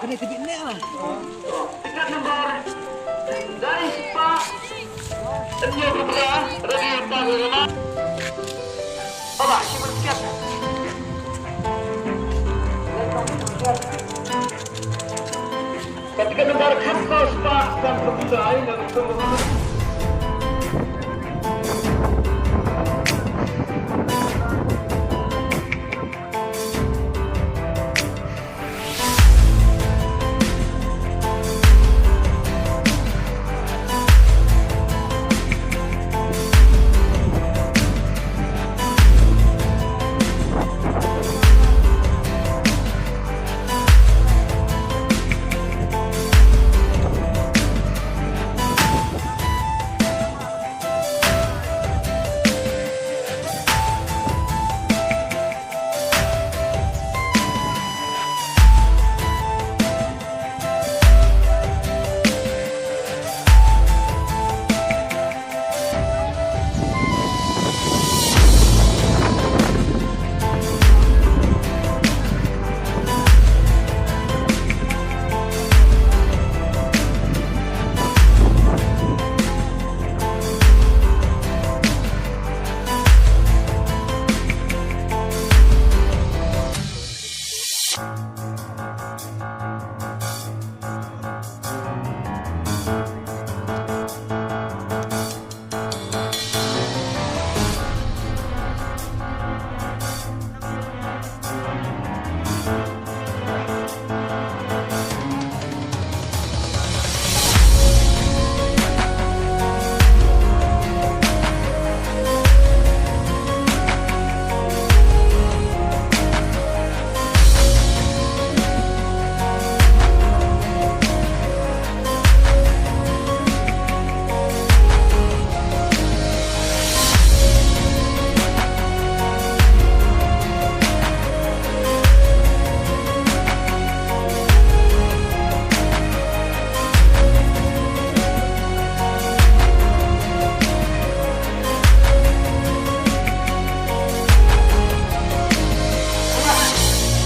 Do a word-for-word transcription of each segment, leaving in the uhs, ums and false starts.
Kane ka bit ne la. Tiket number lai spah hynñiew phew phra, ready, start, ready, march. Baba, shi mun tiket. Ka tiket number khatsaw spah sanphew phra, ai, na ka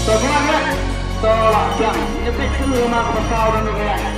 To, to, to, to, to, to, to,